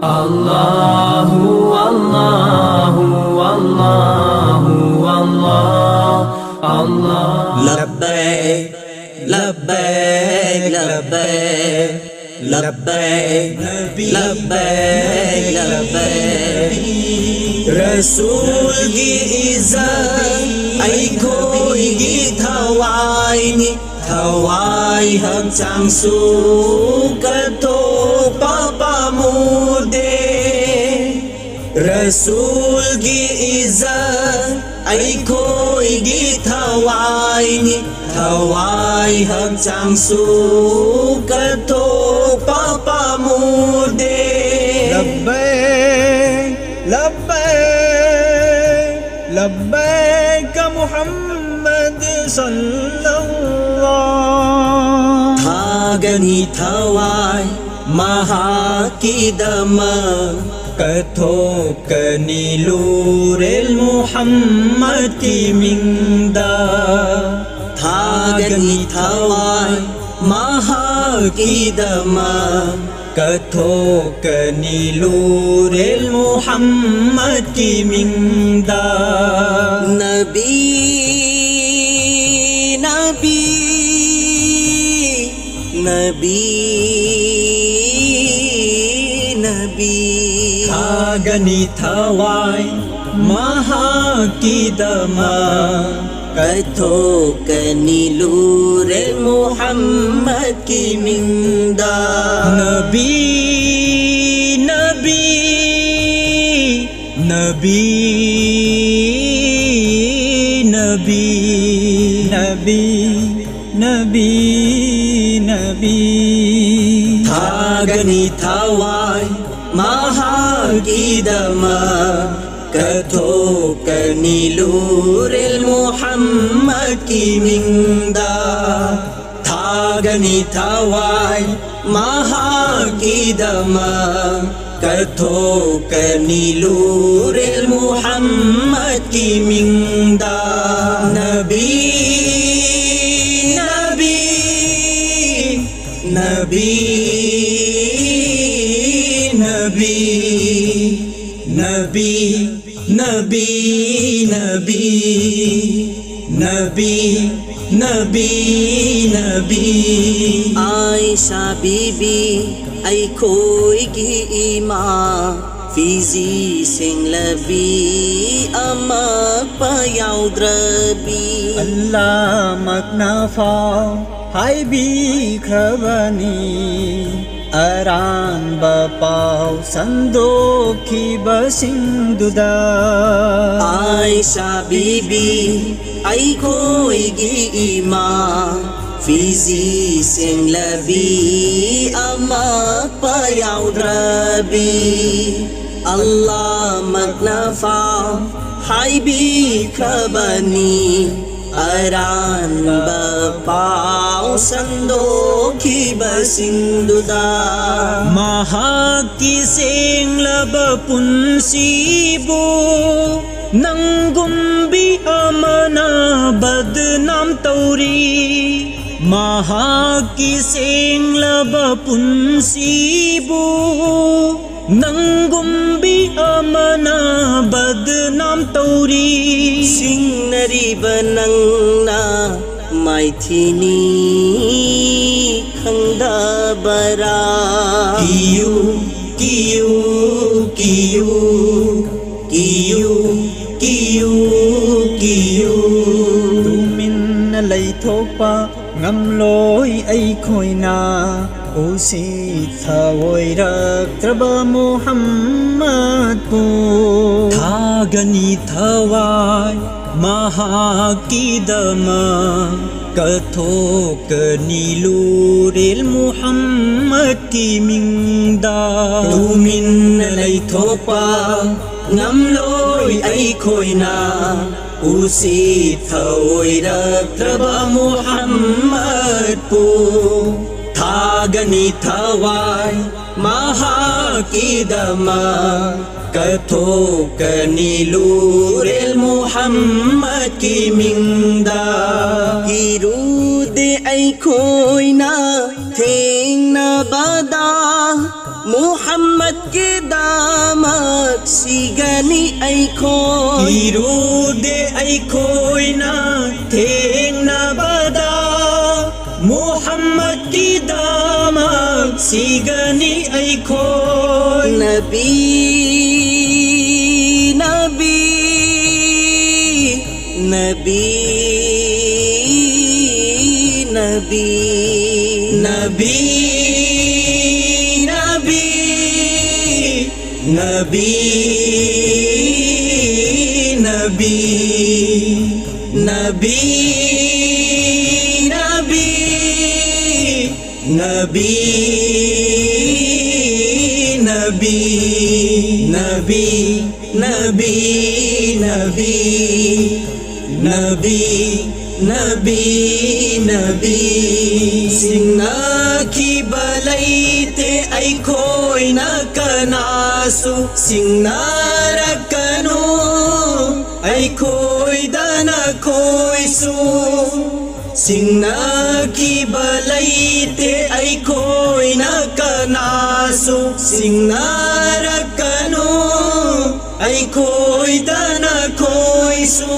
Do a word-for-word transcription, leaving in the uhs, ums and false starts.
الله، الله، الله، الله، الله. لبيك، لبيك، لبيك، لبيك، لبيك، لبيك. ꯔꯁꯨꯜꯒꯤ ꯏꯖꯠ ꯑꯩꯈꯣꯏꯒꯤ ꯊꯋꯥꯏꯅꯤ, ꯊꯋꯥꯏ ꯍꯛꯆꯥꯡꯁꯨ ꯀꯠꯊꯣꯛꯄ ꯄꯥꯝꯃꯨꯗꯦ꯫ ꯔꯁꯨꯜꯒꯤ ꯏꯖꯠ ꯑꯩꯈꯣꯏꯒꯤ ꯊꯋꯥꯏꯅꯤ, ꯊꯋꯥꯏ ꯍꯛꯆꯥꯡꯁꯨ ꯀꯠꯊꯣꯛꯄ ꯄꯥꯝꯃꯨꯗꯦ꯫ لبيك، لبيك، لبيك محمد صلى الله. ꯊꯥꯒꯅꯤ ꯊꯋꯥꯏ ꯃꯍꯥꯛꯀꯤꯗꯃꯛ, ꯀꯠꯊꯣꯛꯀꯅꯤ ꯂꯨꯔꯦꯜ ꯃꯨꯍꯝꯃꯗꯀꯤ ꯃꯤꯡꯗ꯫ ꯊꯥꯒꯅꯤ ꯊꯋꯥꯏ ꯃꯍꯥꯛꯀꯤꯗꯃꯛ, ꯀꯠꯊꯣꯛꯀꯅꯤ ꯂꯨꯔꯦꯜ ꯃꯨꯍꯝꯃꯗꯀꯤ ꯃꯤꯡꯗ꯫ ꯅꯕꯤ، ꯅꯕꯤ, ꯅꯕꯤ, ꯅꯕꯤ꯫ ꯊꯥꯒꯅꯤ ꯊꯋꯥꯏ ꯃꯍꯥꯛꯀꯤꯗꯃꯛ, ꯀꯠꯊꯣꯛꯀꯅꯤ ꯂꯨꯔꯦꯜ ꯃꯨꯍꯝꯃꯗꯀꯤ ꯃꯤꯡꯗ꯫ ꯅꯕꯤ, ꯅꯕꯤ, ꯅꯕꯤ, ꯅꯕꯤ, ꯅꯕꯤ, ꯅꯕꯤ, ꯅꯕꯤ꯫ ꯊꯥꯒꯅꯤ ꯊꯋꯥꯏ ꯃꯍꯥꯛꯀꯤꯗꯃꯛ, ꯀꯠꯊꯣꯛꯀꯅꯤ ꯂꯨꯔꯦꯜ ꯃꯨꯍꯝꯃꯗꯀꯤ ꯃꯤꯡꯗ꯫ ꯊꯥꯒꯅꯤ ꯊꯋꯥꯏ ꯃꯍꯥꯛꯀꯤꯗꯃꯛ, ꯀꯠꯊꯣꯛꯀꯅꯤ ꯂꯨꯔꯦꯜ ꯃꯨꯍꯝꯃꯗꯀꯤ ꯃꯤꯡꯗ꯫ ꯅꯕꯤ, ꯅꯕꯤ, ꯅꯕꯤ, ꯅꯕꯤ꯫ ꯅꯕꯤ, ꯅꯕꯤ, ꯅꯕꯤ, ꯅꯕꯤ, ꯅꯕꯤ, ꯅꯕꯤ꯫ ꯑꯥꯏꯁꯥ ꯕꯤꯕꯤ, ꯑꯩꯈꯣꯏꯒꯤ ꯏꯃꯥ, ꯐꯤꯖꯤ ꯁꯦꯡꯂꯕꯤ ꯑꯃꯛꯄ ꯌꯥꯎꯗ꯭ꯔꯕꯤ꯫ ꯑꯜꯂꯥꯃꯛꯅ ꯐꯥꯎ ꯍꯥꯏꯕꯤꯈ꯭ꯔꯕꯅꯤ, ꯑꯔꯥꯟꯕ ꯄꯥꯎ ꯁꯟꯗꯣꯛꯈꯤꯕꯁꯤꯡꯗꯨꯗ꯫ ꯑꯥꯏꯁꯥ ꯕꯤꯕꯤ, ꯑꯩꯈꯣꯏꯒꯤ ꯏꯃꯥ, ꯐꯤꯖꯤ ꯁꯦꯡꯂꯕꯤ ꯑꯃꯛꯄ ꯌꯥꯎꯗ꯭ꯔꯕꯤ꯫ ꯑꯜꯂꯥꯃꯛꯅ ꯐꯥꯎ ꯍꯥꯏꯕꯤꯈ꯭ꯔꯕꯅꯤ, ꯑꯔꯥꯟꯕ ꯄꯥꯎ ꯁꯟꯗꯣꯛꯈꯤꯕꯁꯤꯡꯗꯨꯗ꯫ ꯃꯍꯥꯛꯀꯤ ꯁꯦꯡꯂꯕ ꯄꯨꯟꯁꯤꯕꯨ ꯅꯪꯒꯨꯝꯕꯤ ꯑꯃꯅ ꯕꯗꯅꯥꯝ ꯇꯧꯔꯤ꯫ ꯃꯍꯥꯛꯀꯤ ꯁꯦꯡꯂꯕ ꯄꯨꯟꯁꯤꯕꯨ ꯅꯪꯒꯨꯝꯕꯤ ꯑꯃꯅ ꯕꯗꯅꯥꯝ ꯇꯧꯔꯤ꯫ ꯁꯤꯡꯅꯔꯤꯕ ꯅꯪꯅ ꯃꯥꯏꯊꯤꯅꯤ ꯈꯪꯗꯕꯔꯥ? ꯀꯤꯌꯨ, ꯀꯤꯌꯨ, ꯀꯤꯌꯨ, ꯀꯤꯌꯨ, ꯀꯤꯌꯨ, ꯀꯤꯌꯨ꯫ ꯇꯨꯃꯤꯟꯅ ꯂꯩꯊꯣꯛꯄ ꯉꯝꯂꯣꯏ ꯑꯩꯈꯣꯏꯅ ꯎꯁꯤꯠ ꯊꯑꯣꯏꯔꯛꯇ꯭ꯔꯕ ꯃꯨꯍꯝꯃꯗꯄꯨ꯫ ꯊꯥꯒꯅꯤ ꯊꯋꯥꯏ ꯃꯍꯥꯛꯀꯤꯗꯃꯛ, ꯀꯠꯊꯣꯛꯀꯅꯤ ꯂꯨꯔꯦꯜ ꯃꯨꯍꯝꯃꯗꯀꯤ ꯃꯤꯡꯗ꯫ ꯇꯨꯃꯤꯟꯅ ꯂꯩꯊꯣꯛꯄ ꯉꯝꯂꯣꯏ ꯑꯩꯈꯣꯏꯅ ꯎꯁꯤꯠ ꯊꯑꯣꯏꯔꯛꯇ꯭ꯔꯕ ꯃꯨꯍꯝꯃꯗꯄꯨ꯫ ꯊꯥꯒꯅꯤ ꯊꯋꯥꯏ ꯃꯍꯥꯛꯀꯤꯗꯃꯛ, ꯀꯠꯊꯣꯛꯀꯅꯤ ꯂꯨꯔꯦꯜ ꯃꯨꯍꯝꯃꯗꯀꯤ ꯃꯤꯡꯗ꯫ ꯀꯤꯔꯨꯗꯦ ꯑꯩꯈꯣꯏꯅ ꯊꯦꯡꯅꯕꯗ ꯃꯨꯍꯝꯃꯗꯀꯤ ꯗꯃꯛ ꯁꯤꯒꯅꯤ ꯑꯩꯈꯣꯏ꯫ ꯏꯔꯨꯗꯦ ꯑꯩꯈꯣꯏꯅ ꯊꯦꯡꯅꯕꯗ ꯃꯨꯍꯝꯃꯗꯀꯤꯗꯃꯛ ꯁꯤꯒꯅꯤ ꯑꯩꯈꯣꯏ꯫ ꯅꯕꯤ, ꯅꯕꯤ, ꯅꯕꯤ, ꯅꯕꯤ, ꯅꯕꯤ, ꯅꯕꯤ, ꯅꯕꯤ, ꯅꯕꯤ, ꯅꯕꯤ, ꯅꯕꯤ, ꯅꯕꯤ, ꯅꯕꯤ, ꯅꯕꯤ, ꯅꯕꯤ, ꯅꯕꯤ, ꯅꯕꯤ, ꯅꯕꯤ, ꯅꯕꯤ꯫ ꯁꯤꯡꯅꯈꯤꯕ ꯂꯩꯇꯦ ꯑꯩꯈꯣꯏꯅ ꯀꯅꯥꯁꯨ꯫ ꯁꯤꯡꯅꯔꯛꯀꯅꯨ ꯑꯩꯈꯣꯏꯗ ꯅꯈꯣꯏꯁꯨ꯫ ꯁꯤꯡꯅꯈꯤꯕ ꯂꯩꯇꯦ ꯑꯩꯈꯣꯏꯅ ꯀꯅꯥꯁꯨ꯫ ꯁꯤꯡꯅꯔꯛꯀꯅꯨ ꯑꯩꯈꯣꯏꯗ ꯅꯈꯣꯏꯁꯨ꯫